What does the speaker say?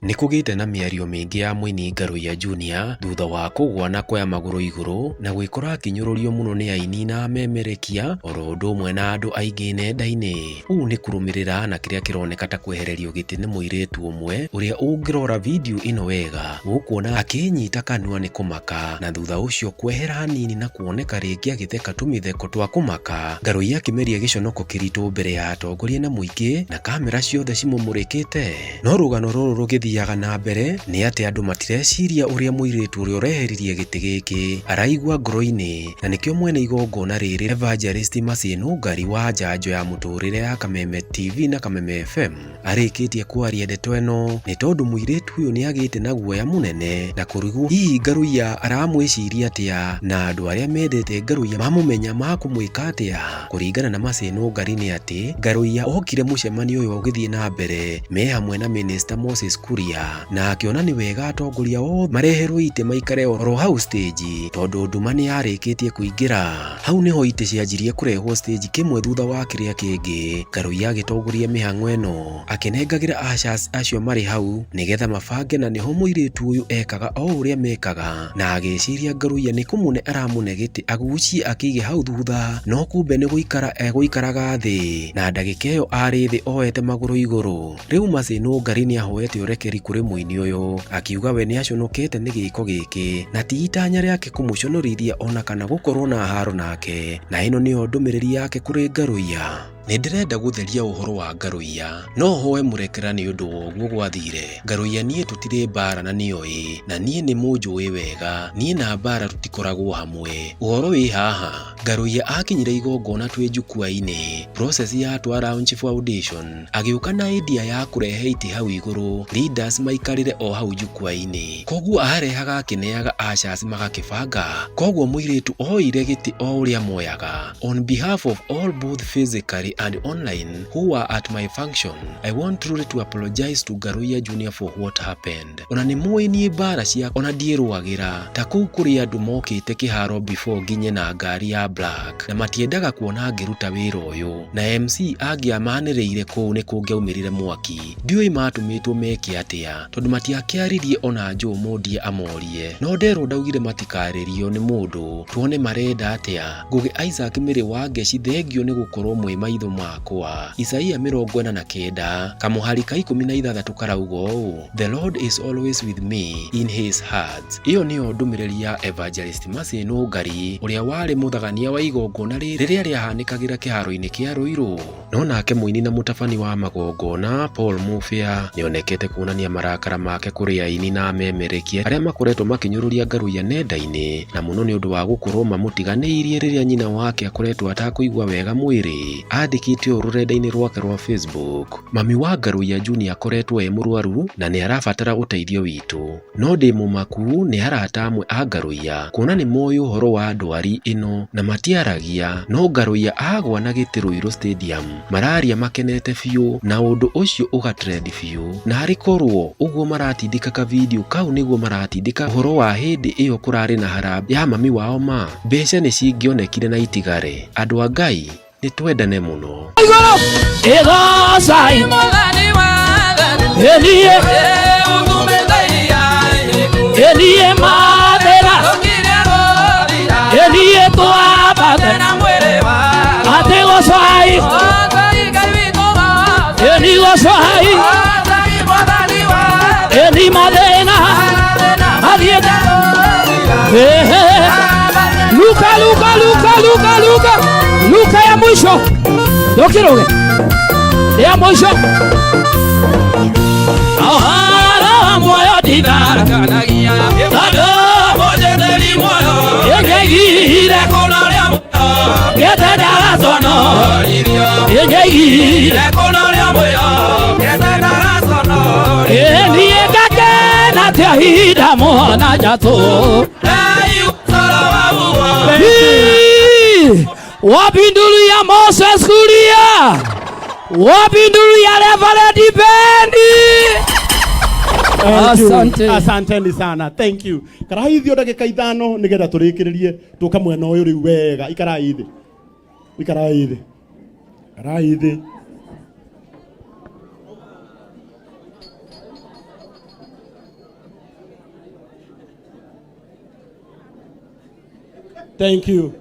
Nĩ kũgĩte na mĩario mĩingĩ ya mũini Ngaruiya Junior thutha wa kũgũa na kuoya magũrũ igũrũ na gwĩkora akĩnyũrũrio mũno nĩ aini na amemerekia oro ũndũ ũmwe na andũ aingĩ nenda-inĩ. Ũũ nĩ kũrũmĩrĩra na kĩrĩa kĩroneka ta kwehererio gĩtĩ nĩ mũirĩtu ũmwe ũrĩa ũngĩrora video ĩno wega ũkuona akĩnyita kanua nĩ kũmaka na thutha ũcio kwehera hanini na kuoneka rĩngĩ agĩtheka tũmĩtheko twa kũmaka. Ngaruiya akĩmeria gĩconoko kĩritũ mbere ya atongoria na mũingĩ na kamera ciothe cimũmũrĩkĩte. No rũgano rũrũ rũgĩthiaga na mbere nĩ atĩ andũ matireciria ũrĩa mũirĩtu ũrĩa ũreheririe gĩtĩ gĩkĩ araigua ngoro-inĩ na nĩkĩo mwene igongona rĩrĩ Evangelist Mercy Nũngari wa njanjo ya mũtũrĩre ya Kameme TV na Kameme FM arĩkĩtie kwaria ndeto ĩno nĩ tondũ mũirĩtu ũyũ nĩ agĩte na guoya mũnene na kũrigwo hihi Ngaruiya aramwĩciria atĩa na andũ arĩa mendete Ngaruiya mamũmenya makũmwĩka atĩa. Kũringana na Mercy Nũngari nĩ atĩ Ngaruiya okire mũcemanio ũyũ ũgĩthiĩ na mbere me hamwe na Minister Moses Kuria na akĩona nĩ wega atongoria othe mareherwo itĩ maikare oro hau stage tondũ nduma nĩ yarĩkĩtie kũingĩra. Hau nĩho itĩ cianjirie kũrehwo stage kĩmwe thutha wa kĩrĩa kĩngĩ, Ngaruiya agĩtongoria mĩhang'o ĩno akĩnengagĩra ushers acio marĩ hau nĩgetha mabange na nĩho mũirĩtu ũyũ ekaga o ũrĩa mekaga na agĩciria Ngaruiya nĩ kũmũne aramũne gĩtĩ agucie akĩige hau thutha no kumbe nĩ gũikara egũikaraga thĩ na ndagĩka ĩyo arĩ thĩ oete magũrũ igũrũ. Rĩu Mercy Nũngari nĩahoete ũrekeri kũrĩ mũini ũyũ akiuga we nĩaconokete nĩ gĩko gĩkĩ na ti itanya rĩake kũmũconorithia ona kana gũkorwo na haro nake na ĩno nĩyo ndũmĩrĩri yake kũrĩ Ngaruiya. Nĩ ndĩrenda gũtheria ũhoro wa Ngaruiya. No hoe mũrekera nĩ ũndũ wa ũguo gwathire. Ngaruiya niĩ tũtirĩ mbara na nĩoĩ, na niĩ nĩ mũnjũĩ wega. Niĩ na mbara tũtikoragwo hamwe. Ũhoro wĩ haha, Ngaruiya akinyire igongona twĩ njukua-inĩ, process ya Twa Launch Foundation, agĩũka na idea ya kũrehe itĩ hau igũrũ, leaders maikarĩre o hau njukua-inĩ. Koguo arehaga akĩneaga ushers magakĩbanga. Koguo mũirĩtu oire gĩtĩ o ũrĩa moyaga. On behalf of all both physically and online who were at my function, I want truly to apologize to Ngaruiya Junior for what happened. Ona nĩ mũĩ niĩ mbara cia ona ndiĩrũagĩra ta kũu kũrĩ andũ mokĩte kĩharo before nginye na ngari ya black na matiendaga kuona ngĩruta wĩra ũyũ na MC angĩamanĩrĩire kũu nĩ kũngĩaumĩrire mwaki. Ndiũĩ matũmĩtwo meke atĩa tondũ matiakĩaririe ona Joe Mondie amorie no nderwo ndaugire matikarĩrio nĩ mũndũ tuone marenda atĩa. Ngũgĩ Isaac Mĩrĩ wa Ngeci thengio nĩ gũkorwo mwĩ maitho makwa. Isaia 49 kamũhari ka 16 karauga ũũ, The Lord is always with me in his heart. Ĩyo nĩyo ndũmĩrĩri ya Evangelist Mercy Nũngari ũrĩa warĩ mũthagania wa igongona rĩrĩ rĩrĩa rĩahanĩkagĩra kĩharo-inĩ kĩa Ruiru. No nake mũini na mũtabani wa magongona Paul Mubĩa nĩonekete kuonania marakara make kũrĩ aini na amemerekia arĩa makoretwo makĩnyũrũria Ngaruiya nenda-inĩ na mũno nĩ ũndũ wa gũkorwo mamũtiganĩirie rĩrĩa nyina wake akoretwo atakũigua wega mwĩrĩ. Andĩkĩte ũũ rũrenda-inĩ rwake rwa Facebook, Mami wa Ngaruiya Junior akoretwo e mũrwaru na nĩarabatara ũteithio witũ. No ndĩ mũmaku nĩ arata amwe a Ngaruiya kuona nĩ moĩ ũhoro wa ndwari ĩno na matiaragia, no Ngaruiya agwa na gĩtĩ Ruiru Stadium mararia makenete biũ na ũndũ ũcio ũga trend biũ. Narĩ korwo ũguo maratindĩka ka video kau nĩguo maratindĩka ũhoro wa hĩndĩ ĩyo kũrarĩ na harambee ya mami wao ma, mbeca nĩ cingĩonekire na itigare. Andũ a Ngai nĩ twendane mũno. Igũrũ ĩgocai ĩniĩ ĩniĩ mathĩra ĩniĩ twambathe atĩ gocai ĩni gocai ĩni mathĩna mathiĩte. Luka, Luka, Luka, Luka, Luka, Luka ya mwisho ndukiruge ya mwisho Ohara wa muoyo nditharakanagia tondũ mũnjĩtĩri muoyo ĩnjĩigire ngĩtendaga cono ĩnjĩigire ĩniĩ ngakena tia hinda mwana njatũ. Wapi nduru ya Moses Kuria? Wapi nduru ya Reverend Bendi? Thank you. Asante. Asanteni sana. Thank you. Karai thio ndagĩka 5 nĩgetha tũrĩkĩrĩrie tũka mwena ũyũ rĩu wega. Ikarai thĩ. Ikarai thĩ. Ikarai thĩ. Thank you.